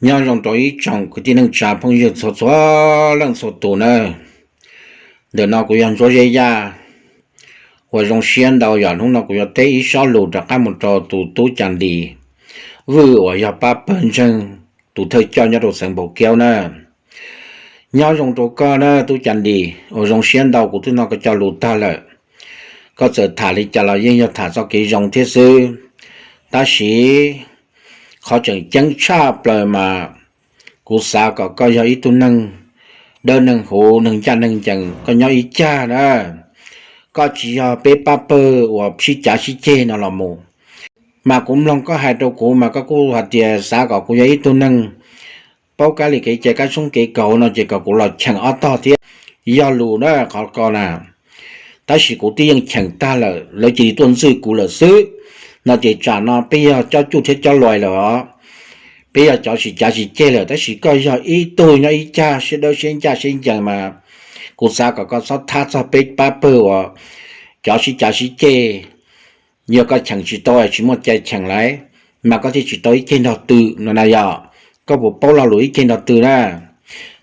Nyob zoo rau ib tsoom kwv tij neej tsa phooj ywg txhua txhua leej txhua tus na. Ntawm no kuv yog Ntsuab Zeb Yaj, uas zoo siab ntau yog hnub no kuv yuav teb ib sob lus rov qab mus rau tus tub Cas Ntis Vwj uas yog pab pawg ntseeg tus thawj coj nyob rau xeev Npaus Kiaub na. Nyob zoo rau koj na tub Cas Ntis, uas zoo siab ntau kuv twb nug koj cov lus tag lawm. Koj txawm tham li cas los yeej yog tham txoj kev zoo thiab xwb, tab sis qhov tseem ceeb tshaj plaws mas kuv xav kom koj yog ib tug neeg dawb neeg huv, neeg ncaj neeg ncees, koj nyob ib cag na. Koj tsis yog peb pab pawg uas sib cav sib ceg no los mus. Mas kuv mloog koj hais rau kuv mas koj kuj hais tias xav kom kuv yog ib tug neeg paub kab li kev cai kab tshoob kev kaus no ces kom kuv los cheem ob tog thiab. Yog lus na qhov ko na, tab sis kuv twb yeej cheem tag lawm, lawv cia li tuaj ntxwj kuv lawm xwb. No ces tsam no peb yog cob cuj thiab cob luas lawm os. Peb yog cov sib cav sib ceg lawm, tab sis koj yog ib tug nyob ib cag siab dawb siab ncaj siab ncees mas kuv xav kom koj txhob thab txog peb pab pawg uas cov sib cav sib ceg. Yog koj cheem tsis tau es tsis muaj cai cheem lawm, mas koj thiaj tsis tau ib ceg nrog tw no na yog. Koj puas paub lo lus ib ceg nrog tw na?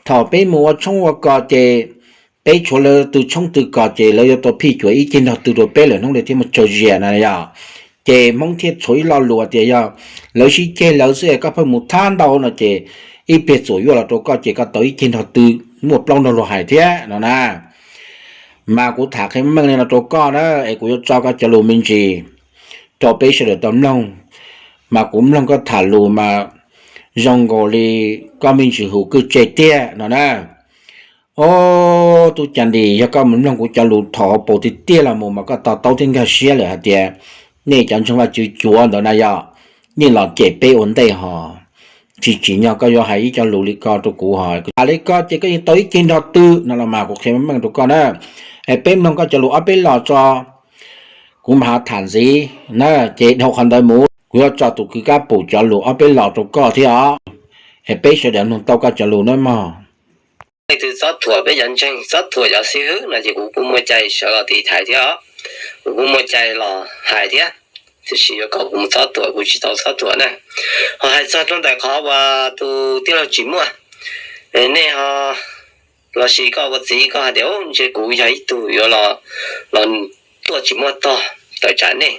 Thaum peb mus ua tshoob ua kos ces peb tshuav lawv tw tshoob tw kos ces lawv yuav tau phij cuam ib ceg nrog tw rau peb lawm hnub li thiaj muaj tsawg zias na yog. Ces Hmoob thiaj tshuav ib lo lus tias yog lawv sib ceg lawv xwb es koj pheej mus thab ntau no ces ib pliag txuam yuaj los rau koj ces koj tau ib ceg nrog tw, muaj plaub nrog luag hais thiab no na. Mas kuv tham qhia meej li no rau koj na, es kuv yuav tso koj cov lus me ntsis rau peb sawv daws tau mloog. Mas kuv mloog koj tham lus mas zoo nkaus li koj me ntsis hu kwj tse tiag no na. Ob tub Cas Ntis, yog koj mus mloog kuv cov lus thaum hauv paus tiag tiag los mus mas koj to taub thiab nkag siab lawm hais tias nej cov ntseeg Vajtswv cuav ntawd na yog, nej los cem peb ua ntej ho tsis tsim nyog koj yuav hais ib co lus li ko rau kuv ho. Tham li ko ces koj yeej tau ib ceg nrog tw no los mas kuv qhia meej rau koj na. Es peb mloog koj cov lus ob peb los tso, kuv mam ho tham ntxiv na. Ces dhau qhov ntawd mus kuv yuav tso tus kwv Kab Pum cov lus ob peb los rau koj thiab os. Es peb sawv daws mloog tau koj cov lus na mog. Leej twg txob thuam peb cov ntseeg, txob thuam cov xib hwb no ces kuv kuj muaj cai sawv los tiv thaiv thiab os. Kuv kuj muaj cai los hais thiab, tiam sis yuav kom kuv mus txob thuam kuv tsis tau txob thuam na. Ho hais txog rau ntawm qhov uas tus tij laug Tsim Muaj, nej ho los sis koj ua txiv koj hais tias ntshe kuv yog ib tug yuav los tuaj tsis muaj tog tawm tsam nej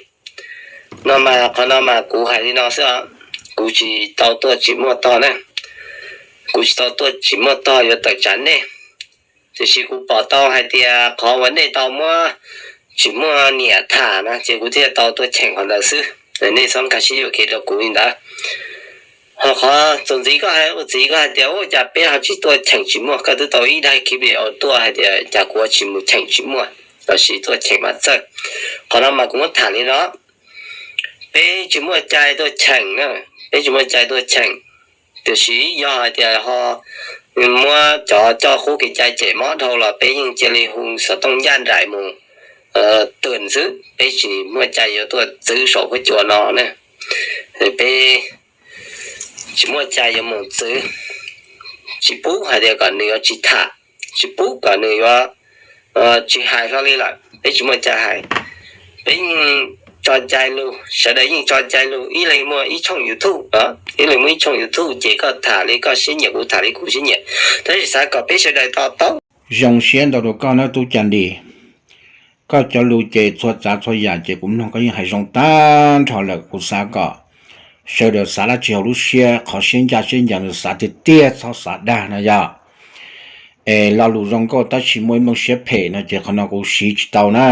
no mas, qhov no mas kuv hais li no xwb, kuv tsis tau tuaj tsis muaj tog na. Kuv tsis tau tuaj tsis muaj tog yuav tawm tsam nej, tiam sis kuv pom tau hais tias qhov uas nej tau muab Tsim Muaj niam tham na ces kuv thiaj tau tuaj cheem qhov ntawd xwb. Nej txhob nkag siab yuam kev rau kuv li ntawd. Ho qhov txuas ntxiv koj hais ua txiv koj hais tias ua cas peb ho tsis tuaj cheem Tsim Muaj, koj twb tau ib daig clip video tuaj hais tias cas kuv tsis mus cheem Tsim Muaj los sis tuaj cheem Vam Txawj. Qhov no mas kuv muab tham li no, peb tsis muaj cai tuaj cheem na, peb tsis muaj cai tuaj cheem. Tiam sis yog hais tias ho muab cov coj qub kev cai cem mob dhau los peb yeej cia li hu xov tooj ncaj nraim mus tws xwb, peb tsis muaj cai yuav tuaj txwv saum huab cua no na. Peb tsis muaj cai yuav mus txwv, tsis pub hais tias kom nws yuav tsis tham, tsis pub kom nws yuav tsis hais hlo li lawm, peb tsis muaj cai hais. Peb yeej tso cai lus, sawv daws yeej tso cai lus, ib leeg muaj ib tshooj YouTube, ib leeg muaj ib tshooj YouTube ces koj tham li koj siab nyiam, kuv tham li kuv siab nyiam, tab sis xav kom peb sawv daws to taub. Zoo siab ntau rau koj nawb tub Cas Ntis. Koj cov lus ces txhua tsav txhua yam ces kuv mloog koj yeej hais zoo tag nrho lawm, kuv xav kom sawv daws xav dab tsi hauv lub siab, qhov siab ncaj siab ncees xav tiag tiag, txhob xav dag no yog. Es lo lus zoo nkauj tab sis muaj ib nplooj siab phem no ces qhov no kuv siv tsis tau na.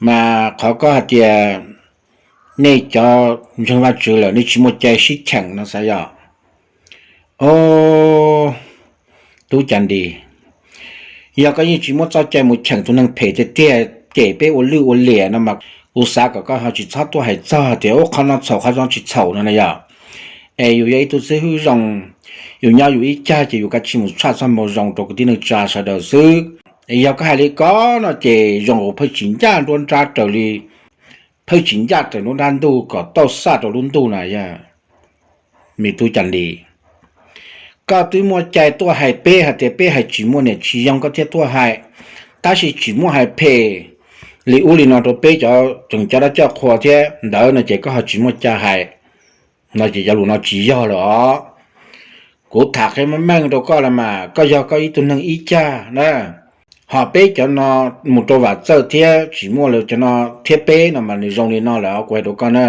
Mas qhov koj hais tias nej cov ntseeg Vajtswv lawm nej tsis muaj cai sib cheem no xav yog. Ob tub Cas Ntis, yog koj yeej tsis muab txoj cai mus cheem tus neeg phem tiag tiag, cem peb ua lwj ua liam no mas kuv xav kom koj ho tsis txhob tuaj hais txog tias ua qhov no txhaum qhov no tsis txhaum no na yog. Es yus yog ib tug xib hwb zoo, yus nyob yus ib cag ces yus kav tsij mus tshaj txoj moo zoo rau kwv tij neej tsa sawv daws xwb. Es yog koj hais li ko no ces zoo nkaus pheej tsis ncaj nruab nrab raws li, pheej tsis ncaj raws nruab nrab ntuj kom tauj xaj rau lub ntuj na yog. Me tub Cas Ntis, koj twb muaj cai tuaj hais peb hais tias peb hais tsis muaj niam tsis yoog koj thiaj tuaj hais, tab sis tsis muaj hais phem li ub li no rau peb cov tseem coj dab coj qhua thiab ntawd no ces koj ho tsis muaj cai hais. No ces cov lus no tsis yog lawm os. Kuv tham qhia meej meej rau koj los mas, koj yog koj ib tug neeg ib cag na, ho peb cov no mus rau Vam Txawj thiab Tsim Muaj lawv cov no thiab peb no mas nws zoo li no lawm os, kuv hais rau koj na.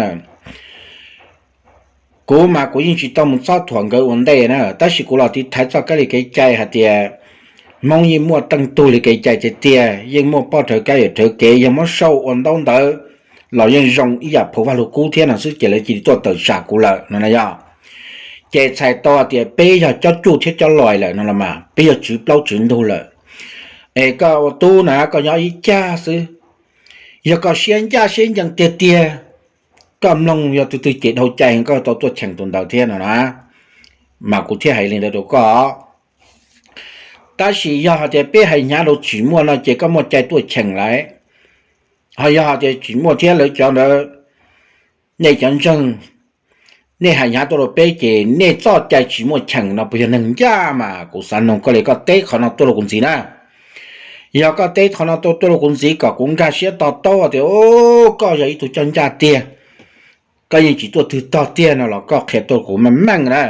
Kuv mas kuv yeej tsis tau mus txob thuam nkawd ua ntej na, tab sis kuv los tiv thaiv txoj kab li kev cai hais tias Hmoob yeej muaj teej tug li kev cai tiag tiag, yeej muaj poj rhawv kab yawm rhawv kev, yog muab sau ua ntaub ntawv los yeej zoo ib yam phau Vaj Lug Kub thiab no xwb ces lawv cia li tuaj tawm tsam kuv lawm no na yog. Ces txhais tau hais tias peb yog cob cuj thiab cob lais lawm no los mas, peb yog tswv plaub tswv ntug lawm. Es koj ua tub na koj nyob ib cag xwb, yog koj siab ncaj siab ncees tiag tiag, koj mloog yog tus twg cem dhau cai koj tau tuaj cheem tus ntawd thiab no na. Mas kuv thiaj hais li ntawd rau koj. Tab sis yog hais tias peb hais hnyav rau Tsim Muaj no ces koj muaj cai tuaj cheem lawm. Ho yog hais tias Tsim Muaj thiab lawv cov ntawd, nej cov ntseeg, nej hais hnyav tuaj rau peb ces nej txoj cai Tsim Muaj cheem no puas yog neeg ncaj? Mas kuv xav noog koj li, koj teb qhov no tuaj rau kuv ntxiv na. Yog koj teb qhov no tuaj tuaj rau kuv ntxiv kom kuv nkag siab to taub tias koj yog ib tug coj ncaj tiag, koj yeej tsis tuaj twg tog tiag no los koj qhia tuaj kuv meej meej na.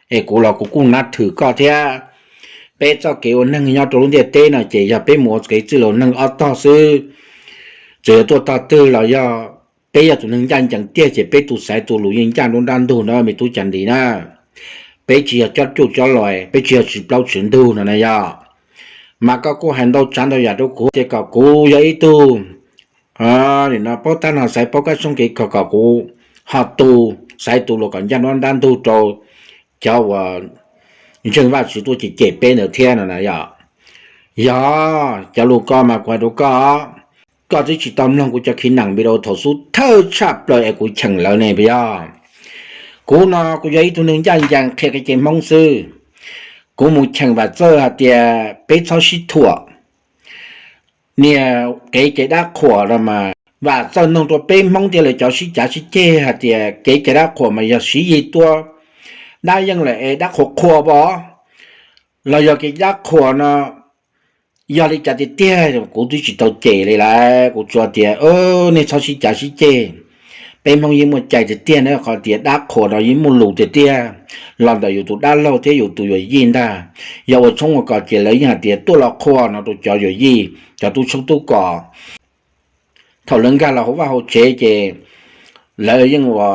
Es kuv los kuv kuj nab thwm koj thiab. Peb txoj kev ua neeg nyob rau lub ntiaj teb no ces yog peb mus ua kev txwj laus neeg ob tog xwb. Txawm yog tuaj tog twg los yog peb yog tus neeg ncaj ncees tiag ces peb tus xaiv tus lus yeej ncaj nruab nrab ntug na me tub Cas Nris na. Peb tsis yog cob cuj cob lais, peb tsis yog tswv plaub tswv ntug no na yog. Mas koj kuj hais ntau tsav ntau yam rau kuv ces kom kuv yog ib tug nim no paub tab no xaiv paub kab tshoob kev kog kom kuv ho tu, xaiv tus luag kom ncaj nruab nrab ntug rau cov uas ntseeg Vajtswv tuaj cem cem peb ntawd thiab no na yog. Yog cov lus ko mas kuv hais rau koj, koj twb tsis tau mloog kuv cov khiv neem video thaum xub thawj tshaj plaws es kuv cheem lawv ne puas yog? Kuv no kuv yog ib tug neeg ncaj ncees qhia kev cai Hmoob xwb. Kuv mus cheem Vam Txawj hais tias peb txhob sib thuam. Niag kev cai dab qhuas no mas Vam Txawj noog rau peb Hmoob thiab lawv cov sib cav sib ceg hais tias kev cai dab qhuas mas yog siv yig tua dab yeej lawm es dab qhuas qhuas pom, los yog kev dab qhuas no yog li cas tiag tiag. Kuv twb tsis tau cem li lawm, kuv tsuas tias nej txhob sib cav sib ceg. Peb Hmoob yeej muaj cai tiag tiag na, qhov tias dab qhuas no yeej muaj lus tiag tiag los ntawm yus tus dab laug thiab yus tus yawm yij ntag. Yog ua tshoob ua kos ces lawv yeej hais tias tuaj los qhuas no rau cov yawm yij, cov tub tshoob tub kos. Thaum lawv nkag los hauv vaj hauv tsev ces lawv yeej ua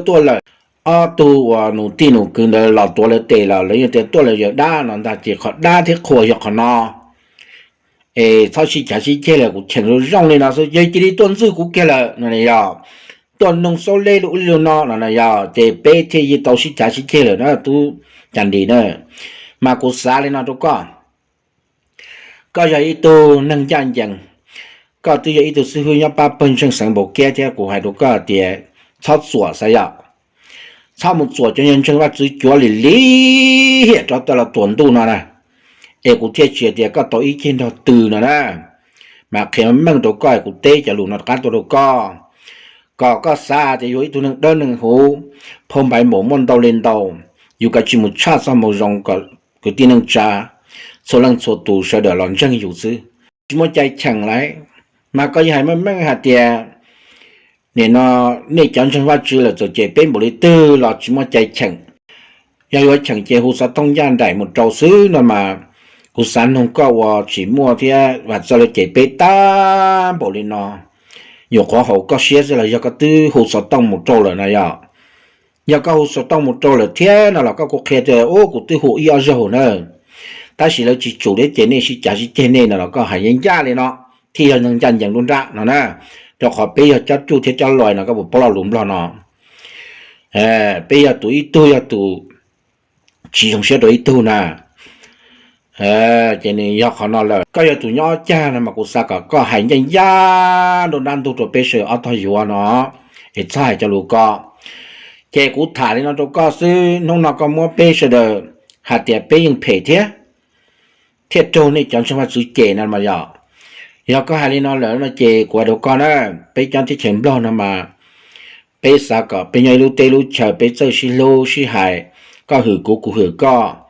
tuaj lawm. Ob tug uas nus tij nus kwv ntawd los tuav lawv tes los lawv yeej tias tuaj lawm yawm dab no ntag, ces qhov dab thiab qhuas yog qhov no. Es txhob sib cav sib ceg lawm, kuv cheem zoo zoo li no xwb, yog cia li tuaj ntxwg kuv kiag lawm no yog, tuaj noog xaub leb lub ub lub no no yog, ces peb thiaj li tau sib cav sib ceg lawm na tub Cas Nris na. Mas kuv xav li no rau koj, koj yog ib tug neeg ncaj ncees, koj twb yog ib tug xib hwb nyob pab pawg ntseeg xeev Npaus Kiab thiab, kuv hais rau koj tias txhob txuam xav yom, txhob mus txuam cov ntseeg Vajtswv cuav lim lim hiam rov tawm los tuam ntuj no na. Es kuv thiaj tsis hais tias koj tau ib ceg nrog tw no na. Mas qhia meej rau koj, kuv teb cov lus no rov qab tuaj rau koj, kom koj xav tias yus ib tug neeg dawb neeg huv, phau npaiv npaum muaj ntau li ntau, yus kav tsij mus tshaj txoj moo zoo kom kwv tij neej tsa, txhua leej txhua tus sawv daws los ntseeg yus xwb. Tsis muaj cai cheem lawm, mas koj yeej hais meej meej hais tias nim no nej cov ntseeg Vajtswv lawm txawm cem peb npaum li twg los tsis muaj cai cheem. Yog yuav cheem ces hu xov tooj ncaj nraim mus rau xwb no mas, kuv xav noog koj ua Tsim Muaj thiab Vam Txawj lawv cem peb tag npaum li no, nyuam qhuav haum koj siab xwb los yog koj twb hu xov tooj mus rau lawm no yog? Yog koj hu xov tooj mus rau lawm thiab no los koj kuj qhia tias ub kuv twb hu ib ob zaug na, tab sis lawv tsis tsum thiab ces nej sib cav sib ceg nej no los koj hais ncaj ncaj li no thiaj yog neeg ncaj ncees nruab nrab no na. Rau qhov peb yog cob cuj thiab cob lais no, koj puas paub lo lus Nplog no? Peb yog tus ib tug yog tus tsis zoo siab rau ib tug na. Ces nws yog qhov no lawm, koj yog tus nyob ob cag no mas kuv xav kom koj hais ncaj ncaj nruab nrab ntug rau peb sawv daws ob tog yuav no, es txhob hais cov lus ko. Ces kuv tham li no rau koj xwb, hnub no koj muab peb sawv daws hais tias peb yeej phem thiab, thiaj raug nej cov ntseeg Vajtswv cem no mas yog. Yog koj hais li no lawm no ces kuv hais rau koj na, peb cov teb chaws Nplog no mas peb xav kom peb nyob ib lub teb lub chaw peb txawj sib hlub sib hais, koj hwm kuv kuv hwm koj.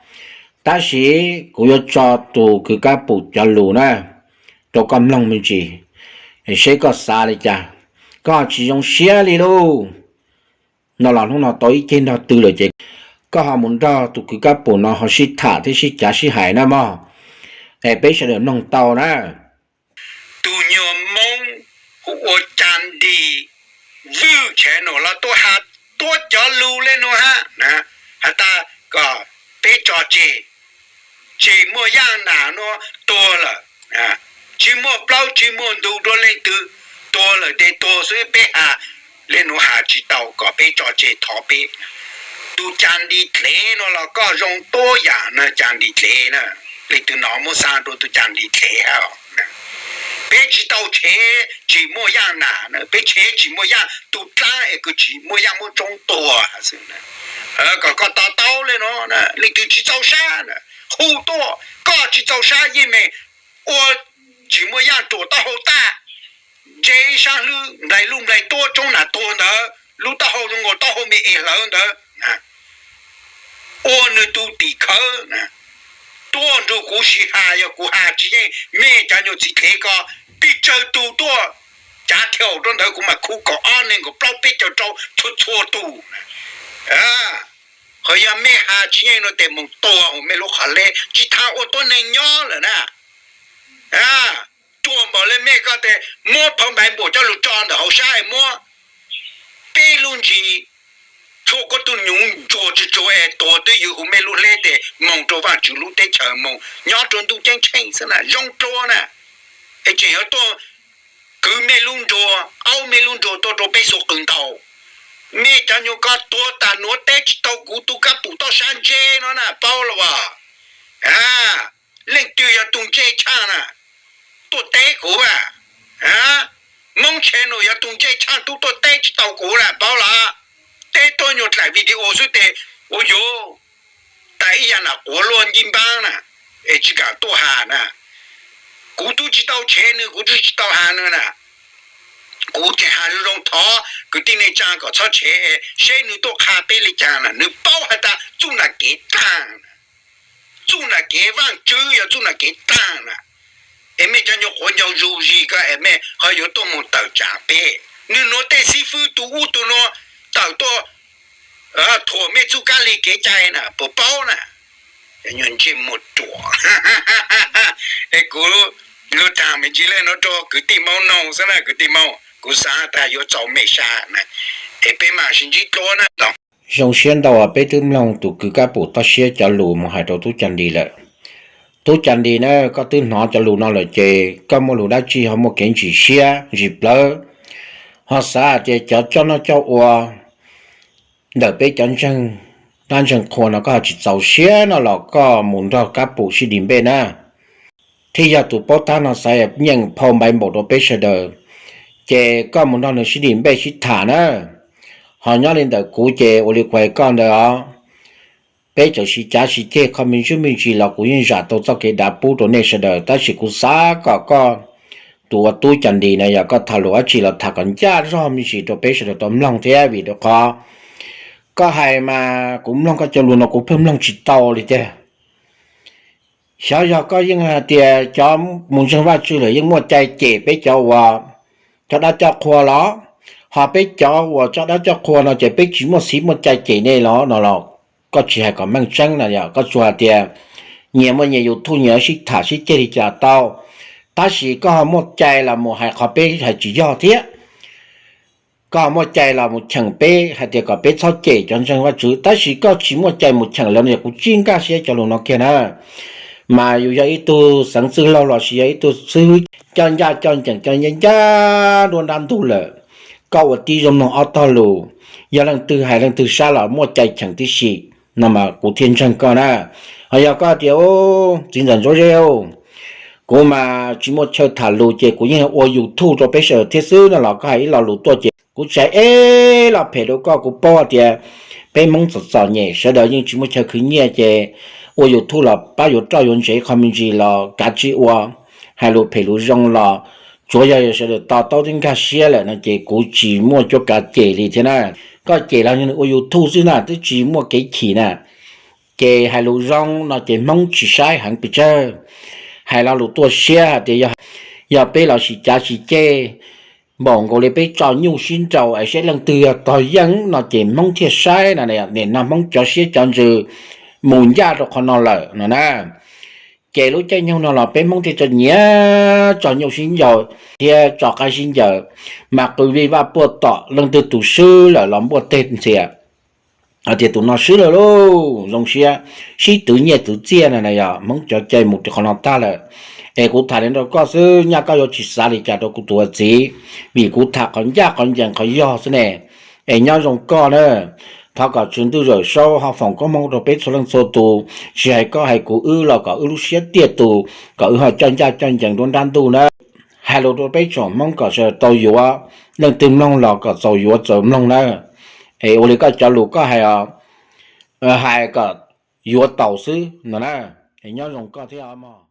Tab sis kuv yuav tso tus kws kab pum cov lus na rau koj mloog me ntsis, seb koj xav li cas. Koj tsis zoo siab li lauj. no los hnub no tau ib ceg nrog tw lawm ces koj ho mus nrog tus kwv Kab Pum no ho sib tham thiab sib cav sib hais na mog. Es peb sawv daws mloog tau na. Tus nyuag Moob hu ua Cas Dis Vwj Channel los tuaj has, tuaj cov lus le nuav hab, has tas kom peb tso tseg, tsis muaj yaj nam nuav tuag lawm, tsis muaj plaub tsis muaj ntug dua leej twg, tuag lawm tes tuag xwb, peb has le nuav has tsis tau, kom peb tso tseg thov peb. Tus Cas Dis Dlev no los koj zoo tuab yam na, Cas Dis Dlev na, leej twg no muab xa rua tus Cas Dis Dlev hab. Peb tsis tau tshev tsis muaj yaj nam, peb tshev tsis muaj yaj, tus dlaab es kws tsis muaj yaj muab tsoob tuag xwb. Kom koj to taub le nuav, leej twg tsis txaus sab na, hu tuaj, koj tsis txaus sab yeej meem ua tsis muaj yaj ruam taub hau tag, ntse ib sab hlwb nplaig lub nplaig tuab tsoob nam tuag ntawd, lub taub hau zoo nkaus taub hau me es hlawv ntawd, ua nwg tug tim khawv, tuaj nrug kuv sib has, yog kuv has tsis yeej, mej cov nyuag txiv dlev ko, pij tsawg tug tuaj cav thiaum rua ntawd kuv mam khu kaum ob neeg kaum plaub peb caug rau txhua txhua tug. Ho yog mej has tsis yeej no tes moog tuag huv mej lub qhov leb, tsis tas ua tuab neeg nyob lawm na. Ruam npaum le mej ko tes muab phau npaiv npaum coj lug tso ntawm hauv sab es muab peb lub ntsis tshuaj kuab tug nyuv ntsuag tsuag tsuag es tuag twb ywm huv mej lub hleb tes moog rua Vaajtswv lub teb chaws, moog nyob rua ntuj ceeb tsheej xwb na, zoo dlua na. Es tseem yuav tuaj kwv mej lub nruas, aub mej lub nruas tuaj rua peb xuv qws ntaus. Mej cov nyuag ko tuag tas nuav teb tsis tau kuv tug Kab Pum toj sab ntse no na, paub los as? Leej twg yog tug ntsej tshaaj na, tuaj teb kuv a? Moob Channel yog tug ntsej tshaaj tub tuaj teb tsis tau kuv na, paub los? Teb tuaj nyuag dlaim video xwb tes ua yuav tas ib yaam nam quav luaj ncej npaab na, es tsis kaam tuaj has na. Kuv tub tsis tau tshev nws, kuv tub tsis tau has nws na. Kuv tseem has zoo zoo thov kwv tij neej tsaa kom txhob tshev, seb nws tuaj qha peb le caag na. Nws paub has tas txuj nam kev taag, txuj nam kev Vaajtswv yog txuj nam kev taag na. Es mej cov nyuag quav ncaug zuj zis ko es mej ho yuav tuaj moog tawm tsaam peb. Nwg nuav tej xib fwb tug ub tug nuav tawm tuaj thuam mej txuj kab li kev cai na, puas paub na? Nyuag ntsej muag ruam. Es kuv lug taag me ntsis le nuav rua kwv tij Moob noog xwb na kwv tij Moob, kuv xaav tas yuav txaus mej sab na. Es peb maam sib ntsib dlua na. Zoo siab ntau peb twb mloog tus kwv Kab Pum toj siab cov lus moog hais rua tub Cas Dis lawm. Tub Cas Dis na, koj twb hnov cov lus no lawm ces koj muaj lus dab tsi ho muaj kev ntsim siab ntsim plawv, ho xav hais tias cov coj noj coj ua ntawm peb cov ntseeg dab ntseeg qhua no koj ho tsis txaus siab no los koj mus nrog Kab Pum sib dim npej na. Thiab yog tus paub tab no xav nyeem phau npaiv npaum rua peb sawv daws, ces koj mus nrog nws sib dim npej sib tham na. Ho nyob li ntawm kuv ces ua li kuv hais koj ntawd os, peb txawm sib cav sib ceg qhov me ntsis me ntsis los kuv yeej zam tau txoj kev dav pub rua nej sawv daws, tab sis kuv xav kom koj tus ua tub Cas Dis na yog koj tham lus dab tsi los tham kom ncaj zog me ntsis rua peb sawv daws tau mloog thiab, vim rau qhov koj hais mas kuv mloog koj cov lus no kuv pheej mloog tsis tau li tiag. Xyov yog koj yeej hais tias cov mus ntseeg Vajtswv lawm yeej muaj cai cem peb cov uas coj dab coj qhua los, ho peb cov uas coj dab coj qhua no ces peb tsis muaj xiv muaj cai cem nej los no los koj tsis hais kom meej tseeb na, yog koj tsuas hais tias nyias muaj nyias YouTube nyias sib tham sib ceg li cas tau, tab sis koj ho muaj cai los mus hais qhov peb hais tsis yog thiab. Koj ho muaj cai los mus cheem peb hais tias kom peb txhob cem cov ntseeg Vajtswv, tab sis koj tsis muaj cai mus cheem lawv no, yog kuv tsis nkag siab cov lus no kiag na. Mas yus yog ib tug xeev txwj laug los sis yog ib tug xib hwb coj ncaj coj ncees coj ncaj ncaj dua nrab ntug lawm, koj ua tib zoo mloog ob tog lus, yog leej twg hais leej twg sab los muaj cai cheem tib si, no mas kuv thiaj ntseeg koj na. Ho yog koj tias txiv ntxawm Ntsuab Zeb, kuv mas tsis muaj chaw tham lus ces kuv yeej ua YouTube rau peb sawv daws thiab xwb no los koj hais ib lo lus tuaj ces kuv tsis hais ib lo phem rau koj. Kuv paub hais tias peb Hmoob txom txom nyem sawv daws yeej tsis muaj chaw khwv nyiaj ces ua YouTube los pab yuav roj yuav ntsev qhov me ntsis los kav tsij ua, hais lus phem lus zoo los tsuav yog sawv daws to taub thiab nkag siab lawm no ces kuv tsis muaj cuab kav cem li thiab na. Koj cem los nws ua YouTube xwb na twb tsis muaj kev chim na. Ces hais lus zoo no ces Hmoob tsis saib heev pes tsawg. Hais lo lus tuaj siab hais tias yog peb los sis cav sis ceg npaum nkaus li peb tso nyuj sib nraus es saib leej twg yog tog yeej no ces Hmoob thiaj saib no. Nim no Hmoob cov siab cov ntsws mus ncaj rau qhov no lawm no na. Ces lub caij nyoog no los peb Hmoob thiaj tso nyiam tso nyuj sib nraus thiab tso qaib sib ncaws, mas qw vij vaj puag tom leej twg tus swb lawm los npuaj teg ntxias. Hais tias tus no swb lawm lauj, zoo siab, sib twv nyiaj twv txiaj no na. Yog Hmoob cov cai mus rau qhov no tag lawm. Es kuv tham li rau koj xwb, nyaj koj yuav tsis xav li cas rau kuv tus txiv, vim kuv tham qhov ncaj qhov ncees qhov yog xwb ne. Es nyob zoo koj na. Thov kom Tswv Ntuj Zawm Saub ho foom koob hmoov rau peb txhua leej txhua tus, tsis hais koj hais kuv wb los kom wb lub siab tiaj tus, kom wb ho coj ncaj coj ncees dua nrab ntuj na. Hais lus rau peb tsoom Hmoob kom sawv daws tau yuav, leej twg mloog los kom txaus yuav txaus mloog na. Es ua li koj cov lus koj hais os, hais kom yuav taus xwb no na. Es nyob zoo koj thiab os mog.